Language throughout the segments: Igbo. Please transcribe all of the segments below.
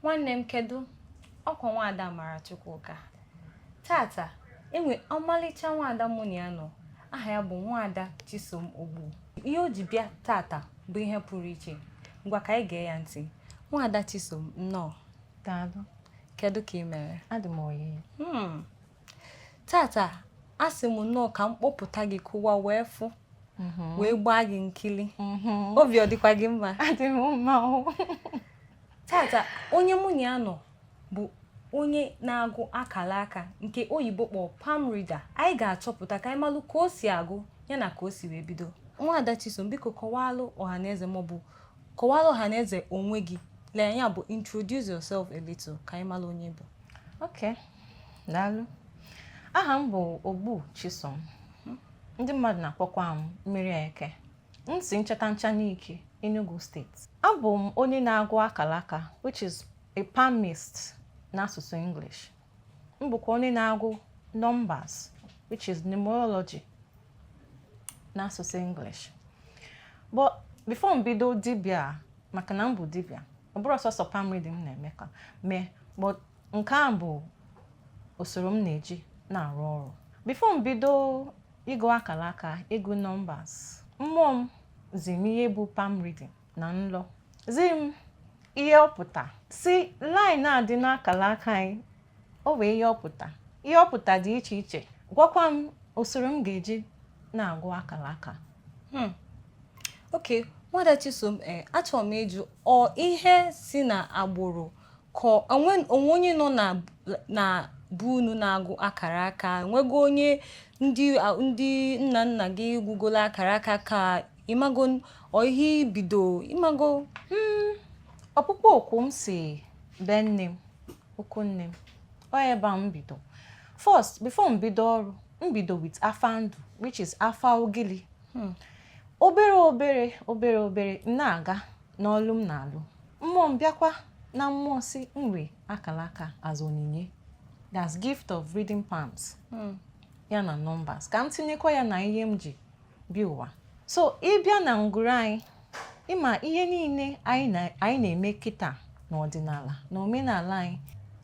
Nwanne m, kedu? Ọkwa Nwaada Amara Chukwuka. Tata enwe ọmalịcha nwaada mụ na ya nọ. Aha ya bụ Nwaada Chisom Ogbu. Ihe o ji bịa tata bụ ihe pụrụ iche. Ngwa, ka anyị gee ya ntị. Nwaada Chisom, nnọọ. Daalụ. Kedu ka ị mere? Adị m oyi. Tata asị m nnọọ ka m kpọpụta gị kụwa wee fụ wee gbaa gị nkili. Obi ọ dịkwa gị mma? Adị m mma o. Tata onye mụ na ya nọ bụ onye na-agụ akara aka, nke oyibo kpọọ palm reader. Anyị ga-achọpụta ka anyị malụ ka o si agụ ya na ka o si wee bido. Nwaada Chisom, biko kọwalụ ọhaneze maọbụ kọwalụ ọhaneze onwe gị. Lee ya bụ introduce yourself a little ka anyị malụ onye bụ. Ok, daalụ. Aha m bụ Ogbu Chisom. Ndị mmadụ na-akpọkwa m Mmiri Eke. M si Ncheta Ncha n'Ike, Enugu Steeti. Abụ m onye na-agụ akara aka, which is a palmist n'asụsụ English. M bụkwa onye na-agụ numbers, which is numerology n'asụsụ English. But before m bido dibịa, maka na m bụ dibịa, ọ bụrụ sọsọ palm reading m na-eme ka mee, but nke a bụ usoro m na-eji na-arụ ọrụ. Before m bido ịgụ akara aka, ịgụ numbers, mmụọ m zi m ihe bụ palm reading na nlọ. Zi m ihe ọ pụta, si line a dị n'akara aka anyị, o wee ihe ọ pụta. Ihe ọ pụta dị iche iche. Gwakwa m usoro m ga-eji na-agụ akara aka. Ok, Nwada Chisom, ee, achọrọ m ịjụ, ọ ihe si na agbụrụ ka onwe onwe onye nọ na bụ unu na-agụ akara aka? Enwego onye ndị nna nna gị gwugolo akara aka, ka ịmago ọ ihe ibido ịmago? Ọkpụkpọ oku m si be nne m, ukwu nne m. Ọ ebe a m bido. First, before m bido ọrụ, m bido with afa ndụ, which is afa ogili. Obere obere, obere obere, m na-aga n'ọlụ m na-alụ. Mmụọ m bịakwa na mmụọ si nwe akara aka as onyinye. That's gift of reading palms. Ya na numbers. Ka m tinyekwa ya na ihe m ji bịa ụwa. So ịbịa na ngwuru anyị, ịma ihe niile anyị na-eme kịta n'ọdịnala na omenala anyị,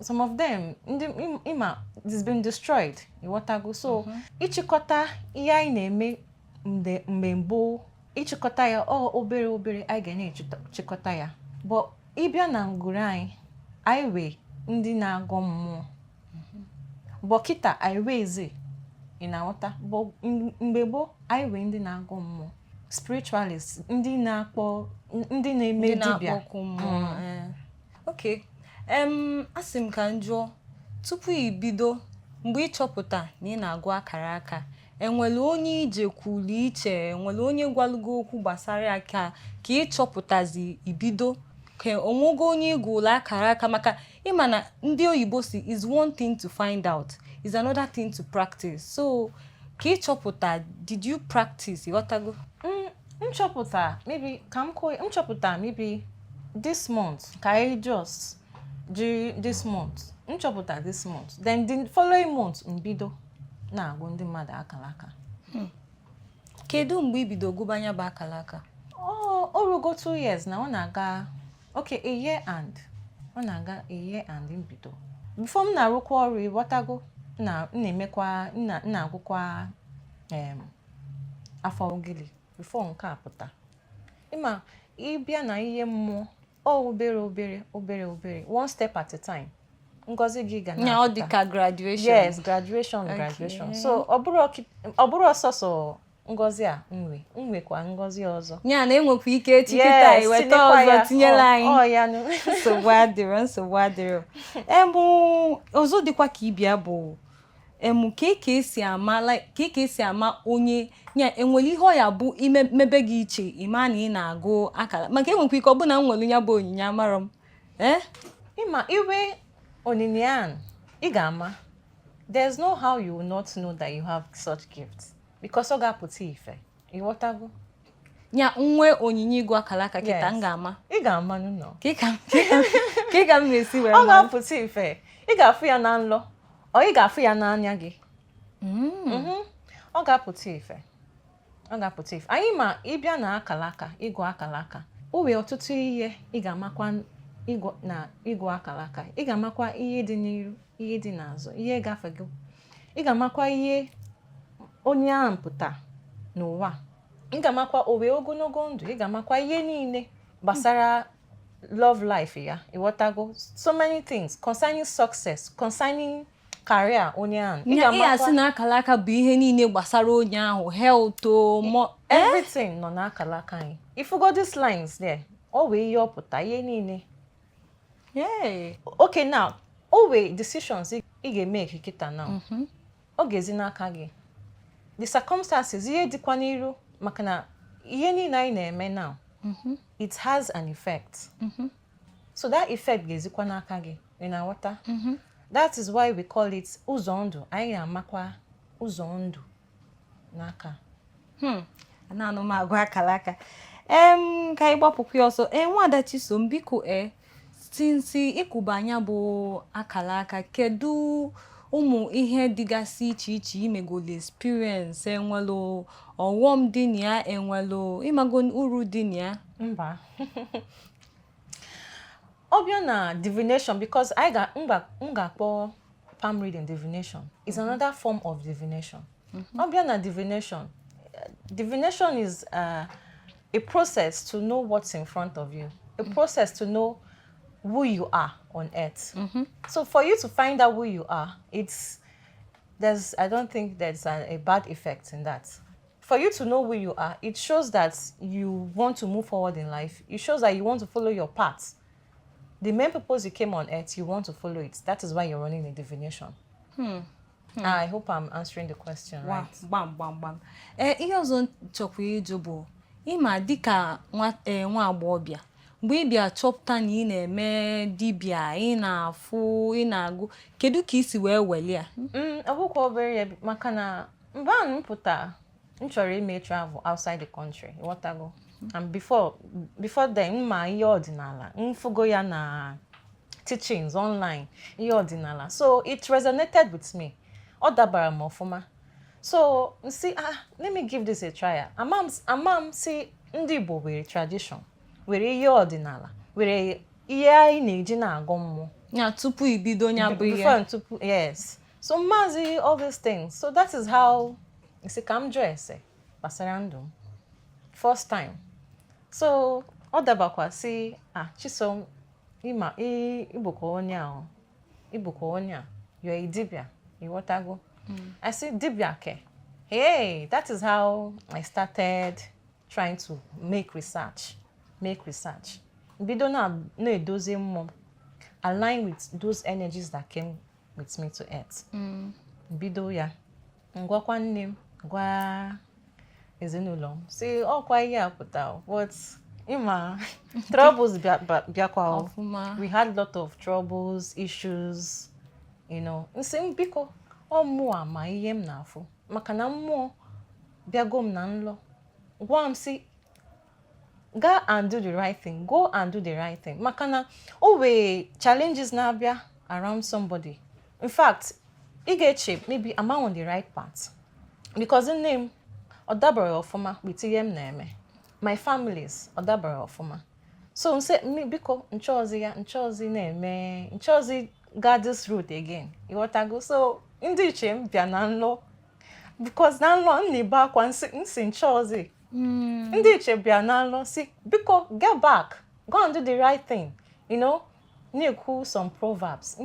some of them ndị ịma it's been destroyed, ịghọtago? So ịchịkọta ihe anyị na-eme mgbe mbụ, ịchịkọta ya, ọ obere obere anyị ga na-echịkọta ya. But ịbịa na ngwuru anyị, anyị wee ndị na-agọ mmụọ, but kịta anyị weezi, ị na-aghọta? But mgbe gboo anyị wee ndị na-agọ mmụọ, spiritualists, ndị na-akpọ, ndị na-eme ndị dibịa. Na-akpọkwu mmụọ, ee. Ok, asị m ka m jụọ, tupu i bido, mgbe ị chọpụta na ị na-agụ akara aka, enwere onye ije kwuru iche, enwere onye gwalụgo okwu gbasara ya, ka ị chọpụtazi ibido, ka onwego onye ịgụrụ akara aka? Maka ịma na ndị oyibo si is one thing to find out, is another thing to practice. So ka ị chọpụta, did you practice? Ịghọtago? M chọpụta maybe, ka m kwuo, m chọpụta maybe this month, ka anyị just jiri this month, m chọpụta this month, then the following month m bido na-agụ ndị mmadụ akara aka. Kedu mgbe i bido gụba anya bụ akara aka? O rugo 2 years na ọ na-aga, okay, a year and ọ na-aga a year and m bido. Before m na-arụkwa ọrụ, ịghọtago, m na-emekwa, m na-agụkwa afọ ugili before nke a pụta. Ịma ịbịa na ihe mmụọ, ọ obere obere, obere obere, one step at a time, ngozi gị ga Nya ọ dị na-apụta. Ka graduation. Yes, graduation. Graduation. So ọ bụrụ ọsọsọ ngozi a nwe, nwekwa ngozi ọzọ. Ya na enwekwa ike echi kịta iweta tinyekwa ọzọ ya. tinyere anyị. Ọ ya nụ. Nsogbu adịrọ, nsogbu adịrọ. Emu ọzọ dịkwa ka ịbịa bụ emu ka esi ama, like ka esi ama onye ya enwere ihe ọ ya bụ ime mebe gị iche, ịma na ị na-agụ akara, maka enwekwa ike ọ bụ na m nwere ya bụ onyinye, amarọ m, ee. Ịma iwe onyinye ahụ, ị ga-ama. There's no how you will not know that you have such gifts, because ọ ga-apụta ife, ịghọtago? Ya nwe onyinye ịgụ akara aka kịta, Yes. m ga-ama? Ị ga-ama nọ. Ka ị ka m ga-esi wee Ọ mara? ga-apụta ife. Ị ga-afụ ya na nlọ, ọ ị ga-afụ ya n'anya gị. Ọ ga-apụta ife, ọ ga-apụta ife. Anyị ma ịbịa na akara aka, ịgụ akara aka, o nwee ọtụtụ ihe ị ga-amakwa. Ịgụ na ịgụ akara aka, ị ga-amakwa ihe dị n'iru, ihe dị n'azụ, ihe gafego. Ị ga-amakwa ihe onye ahụ pụta n'ụwa. Ị ga-amakwa o wee ogologo ndụ. Ị ga-amakwa ihe niile gbasara love life ya. Ịghọtago? So many things concerning success, concerning career onye ahụ. Ị Ya ị ga-amakwa asị na akara aka bụ ihe niile gbasara onye ahụ, health o mo Everything nọ n'akara aka anyị. Ifugo these lines there, o wee ihe ọ pụta, ihe niile. Okay, now, o wee decisions ị ga-eme kịta now, ọ ga-ezi n'aka gị, the circumstances, ihe dịkwa n'iru, maka na ihe niile anyị na-eme now, it has an effect. So that effect ga-ezikwa n'aka gị. Ị na-aghọta? That is why we call it ụzọ ndụ. Anyị na-amakwa ụzọ ndụ n'aka. Na-anụ m agụ akara aka ka anyị gbapụkwa ya ọsọ. Ee, Nwada Chisom, biko, since ịkụba anya bụ akara aka, kedu ụmụ ihe dịgasị iche iche imegolo experience? Enwelu ọghọm dị na ya? Enwelu ịmago uru dị na ya? Mba, ọ bịa na divination, because anyị ga m ga- m ga-akpọ palm reading divination, is another form of divination. Ọ bịa na divination, divination is a process to know what's in front of you, a process to know who you are on earth. So for you to find out who you are, it's there's I don't think there's a bad effect in that. For you to know who you are, it shows that you want to move forward in life. It shows that you want to follow your path. The main purpose you came on earth, you want to follow it. That is why you're running a divination. I hope I'm answering the question right. Gbam gbam gbam. Ee, ihe ọzọ m chọkwa ịjụ bụ, ịma dịka nwa, ee, nwa agbọghọbịa, mgbe ị bịa chọpụta na ị na-eme dibịa, ị na-afụ, ị na-agụ, kedu ka ị si wee weli ya? Ọ bụkwa obere ya, maka na mgbe ahụ m pụta, m chọrọ ime travel outside the country, ịghọtago? And before then, m ma ihe ọdịnala, m fụgo ya na teachings online, ihe ọdịnala, so it resonated with me. Ọ dabara m ọfụma, so m sị, "Ah, let me give this a try." Ama m si ndị Igbo were tradition, were ihe ọdịnala, were ihe anyị na-eji na-agọ mmụọ. Ya tupu ibido ya bụ ihe. Before and tupu, yes. So mazi all these things. So that is how isi ka m jụọ ese gbasara ndụ m first time. So ọ dabakwa si, "Ah, Chisom, ịma ịbụkwa onye a o, ịbụkwa onye a, you're a dibia, ịghọtago?" I say, "Dibia ke?" Hey, that is how I started trying to make research, bido na na-edozi mmụọ, align with those energies that came with me to earth. Bido ya, ngwakwa nne m, gwa ezinụlọ m, si ọkwa ihe a pụta o, but ịma troubles bịakwa o. Ọfụma. We had lot of troubles, issues. Nsị m, biko, ọ mmụọ ma ihe m na-afụ, maka na mmụọ bịago m na nlọ gwa m si, "Go and do the right thing, go and do the right thing," maka na o wee challenges na-abịa around somebody. In fact, ị ga-eche, maybe am I on the right path? Because nne m, ọ dabara ọfụma with ihe m na-eme. My families, ọ dabara ọfụma. So nse biko, nchọọzi ya, nchọọzi na-eme, nchọọzi ga this route again, ịghọtago? So ndị iche m bịa na nlọ, because na nlọ m na-ebe akwa, nsị nchọọzi. Ndị iche bịa na nlọ si, "Biko, get back, go and do the right thing," na-ekwu some proverbs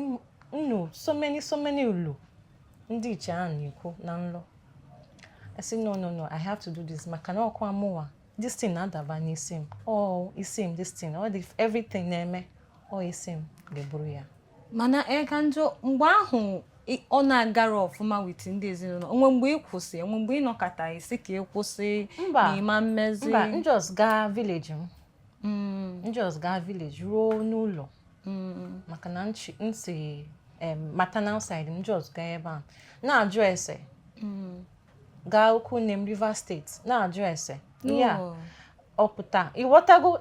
nnu, so many, so many ulu ndị iche ahụ na-ekwu na nlọ. I say, "No, no, no, I have to do this," maka na ọkwa mụnwa, this thing na-adaba n'isi m, ọ isi m, this thing, all the everything na-eme, ọ isi m ga-eburu ya. Mana ka njọ, mgbe ahụ ọ na-agara ọfụma with ndị ezinụlọ, onwe mgbe ị kwụsị, enwe mgbe ị nọkọta isi ka ị kwụsị? Mba. Na ịma mmezi? Mba, m just gaa village m. M just gaa village ruo n'ụlọ, maka na nsi maternal side. M just gaa ebe a na-ajụ ese, gaa ukwu nne m, Rivers State, na-ajụ ese ihe a. No. Ọ pụta, ịghọtago?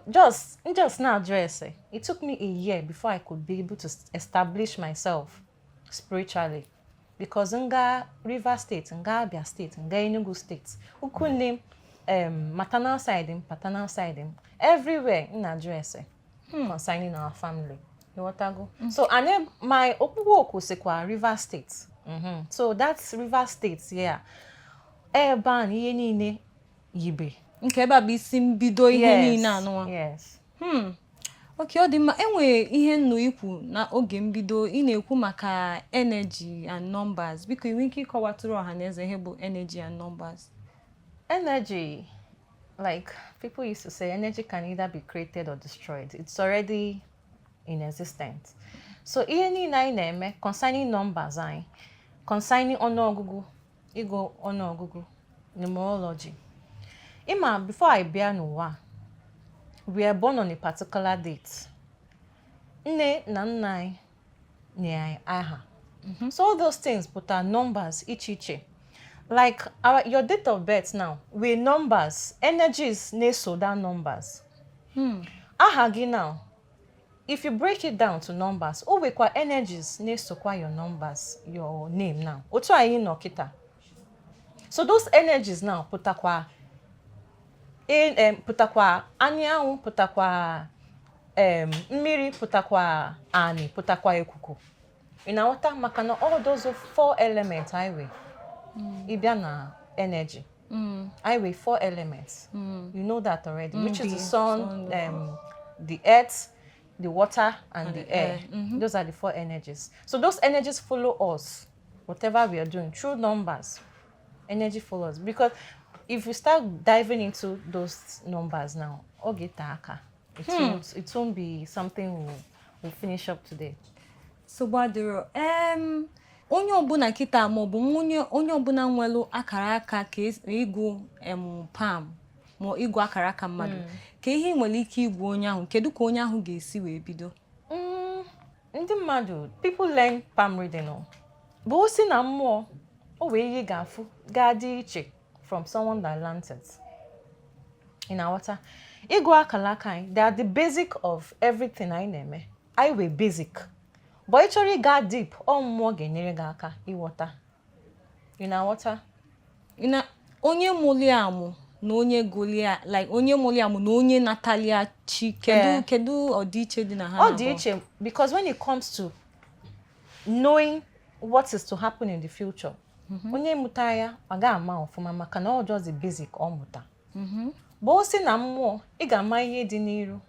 Just na-ajụ ese. It took me a year before I could be able to establish myself spiritually, because nga Rivers State, nga Abia State, nga Enugu State, ukwu nne m, maternal side m, paternal side m, everywhere m na-ajụ ese. Concerning our family, ịghọtago? So and then my ọkpụkpọ oku sikwa Rivers State. So that's Rivers State, yeah, ebe a na ihe niile yibe. Nke ebe a bụ isi mbido ihe niile anụwa. Yes. Ok, ọ dị mma. Enwere ihe nnụ ikwu na oge mbido, ị na-ekwu maka energy and numbers. Biko, ị nwere ike ịkọwatụrụ ọha na eze ihe bụ energy and numbers? Energy, like people used to say, energy can either be created or destroyed. It's already in existence. So ihe niile anyị na-eme concerning numbers anyị, concerning ọnụọgụgụ, ịgụ ọnụọgụgụ, numerology, ịma, before anyị bịa n'ụwa, we are born on a particular date. Nne na nna anyị nye anyị aha. So all those things pụtara numbers iche iche, like your date of birth now with numbers, energies na-eso that numbers. Aha gị now, if you break it down to numbers, o nwekwa energies na-esokwa your numbers, your name now, otu anyị nọ kịta. So those energies now pụtakwa pụtakwa anyanwụ, pụtakwa mmiri, pụtakwa anị, pụtakwa ikuku. Ị na-aghọta? Maka na all those four elements anyị nwe, ịbịa na energy, anyị nwe four elements. You know that already, which is the the sun, sun, the earth, the water and the the air. Air. Those are the four energies. So those energies follow us, whatever we are doing, through numbers. Energy follows, because if we start diving into those numbers now, ọ ga-ete aka. It won't be something we'll finish up today. Nsogbu adịrọ. Onye ọbụla kịta maọbụ onye onye ọbụla nwere akara aka ka ịgụ palm ma ịgụ akara aka mmadụ, ka ihe ị nwere ike ịgwa onye ahụ, kedu ka onye ahụ ga-esi wee bido? Ndị mmadụ, people learn palm reading o, bụ o si na mmụọ, o wee ihe ị ga-afụ ga-adị iche from someone that learns it. Ị na-aghọta? Ịgụ akara aka anyị, they are the basic of everything anyị na-eme. Anyị wee basic, but ị chọrọ ịga deep, ọ mmụọ ga-enyere gị aka ịghọta. Ị na-aghọta? Na onye mụli amụ na onye gụli, like onye mụli amụ na onye natalia chi, kedu kedu ọdịiche dị na ha? Ọ dị Na-abụọ? iche, because when it comes to knowing what is to happen in the future, onye mụta ya ọ ga-ama ọfụma, maka na ọ just the basic ọ mụta. Bụ o si na mmụọ, ị ga-ama ihe dị n'iru,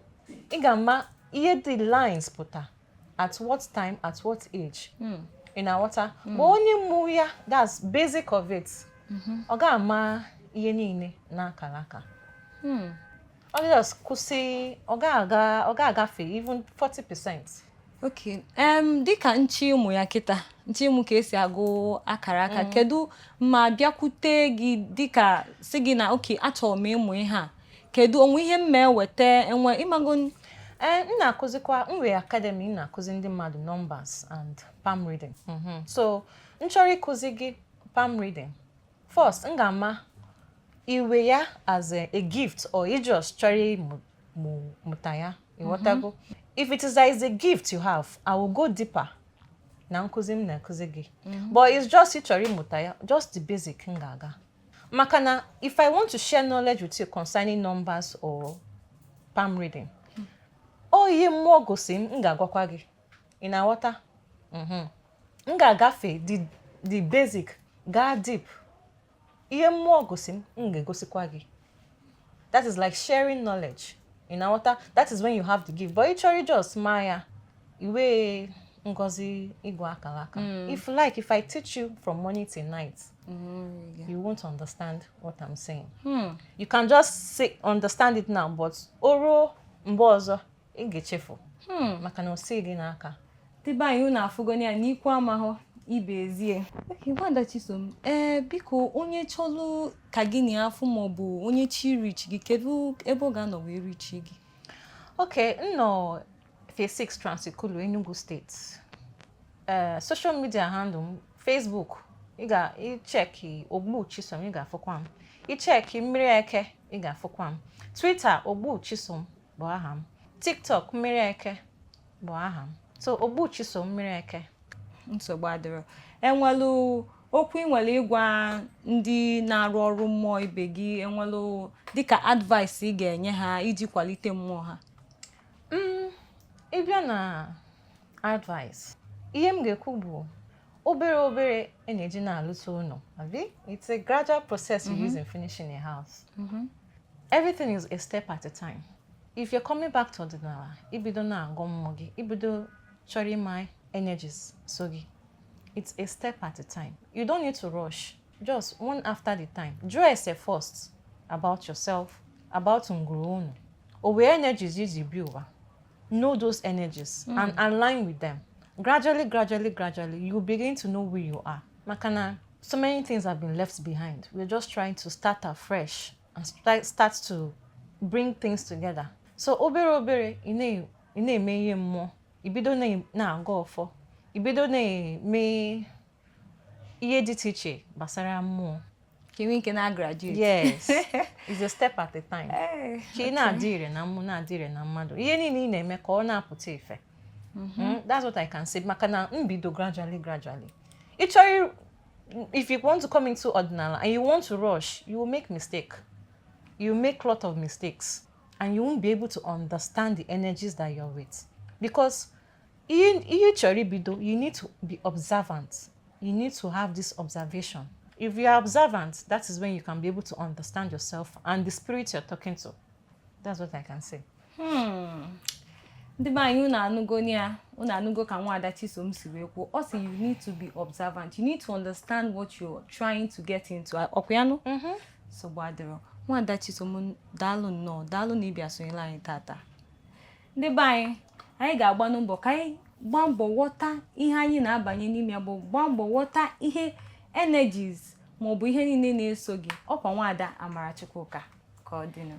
ị ga-ama ihe dị lines pụta at what time, at what age. Ị na-aghọta? Ma onye mụ ya, that's basic of it, ọ ga-ama ihe niile n'akara aka. Ọ just kwụsị, ọ ga-aga, ọ ga-agafe even 40%. Ok, dịka nchi ụmụ ya kịta, nchi ụmụ ka esi agụ akara aka, kedu ma bịakwute gị dịka si gị na ok, achọrọ m ịmụ ihe a, kedu onwe ihe m ma eweta enwe ịmago? Ee, m na-akụzikwa, m nwere academy, m na-akụzi ndị mmadụ numbers and palm reading. So m chọrọ ịkụzi gị palm reading, first m ga-ama iwe ya as a gift or ị just chọrọ ịmụ mụta ya. Ịghọtago? If it is that it's a gift you have, I will go deeper na nkụzi m na-akụzi gị. But it's just ị chọrọ ịmụta ya, just the basic m ga-aga, maka na if I want to share knowledge with you concerning numbers or palm reading, ọ ihe mmụọ gosi m, m ga-agwakwa gị. Ị na-aghọta? M ga-agafe the basic gaa deep. Ihe mmụọ gosi m, m ga-egosikwa gị. That is like sharing knowledge. Ị na-aghọta? That is when you have the gift. But ị chọrọ just maa ya iwe ngozi ịgụ akara aka, if you like, if I teach you from morning till night, you won't understand what I'm saying. You can just say understand it now, but o ruo mgbe ọzọ, ị ga-echefu, maka na o sighị gị n'aka. Ndị be anyị, unu afụgoni ya n'ikwu amahụ ibe ezie. Ok, Nwada Chisom, ee, biko, onye chọlụ ka gị na ya afụ maọbụ onye chi reach gị, kedu ebe ọ ga-anọ wee reach gị? Okay, m nọ Phase 6 Trans-Ekulu, Enugu State. Social media handle m, Facebook, ị ga icheki Ogbu Chisom, ị ga-afụkwa m. Icheki Mmiri Eke, ị ga-afụkwa m. Twitter, Ogbu Chisom bụ aha m. TikTok, Mmiri Eke bụ aha m. So Ogbu Chisom Mmiri Eke. Nsogbu adịrọ. Enwelu okwu ị nwere ịgwa ndị na-arụ ọrụ mmụọ ibe gị? Enwelu dịka advice ị ga-enye ha iji kwalite mmụọ ha? Ịbịa na advice, ihe m ga-ekwu bụ obere obere a na-eji na-alụta ụlọ, abi? It's a gradual process you use in finishing a house. Everything is a step at a time. If you're coming back to ọdịnala, ibido na-agọ mmụọ gị, ibido chọrọ ịma energies so gị, it's a step at a time. You don't need to rush. Just one after the time. Jụọ ese first about yourself, about ngwuru unu o wee energies iji bi ụwa. Know those energies and align with them. Gradually, gradually, gradually, you begin to know who you are. Maka na so many things have been left behind. We're just trying to start afresh and start to bring things together. So obere obere, ị na-eme ihe mmụọ, ibido na-agọ ọfọ, ibido na-eme ihe dị iche iche gbasara mmụọ. Ka enwe ike na-graduate. Yes, it's a step at a time. Ka ị na-adị ire na mmụọ, na-adị ire na mmadụ, ihe niile ị na-eme ka ọ na-apụta ife. That's what I can say, maka na mbido gradually, gradually. Ị chọrọ, if you want to come into ọdịnala and you want to rush, you will make mistake. You make lot of mistakes and you won't be able to understand the energies that you're with, because ihe ị chọrọ ibido, you need to be observant. You need to have this observation. If you are observant, that is when you can be able to understand yourself and the spirit you're talking to. That's what I can say. Ndị be anyị, unu anụgo ya, unu anụgo ka nwaada Chisom si wee kwuo. Ọ sị you need to be observant, you need to understand what you're trying to get into. Ọkwa ya nụ? Nsogbu adịrọ. Nwaada Chisom, daalụ nnọọ, daalụ na ịbịa sonyere anyị tata. Ndị be anyị, anyị ga-agbanụ mbọ ka anyị gbaa mbọ ghọta ihe anyị na-abanye n'ime ya, bụ gbaa mbọ ghọta ihe energies maọbụ ihe niile na-eso gị. Ọkwa nwaada Amara Chukwuka ka ọ dịnụ.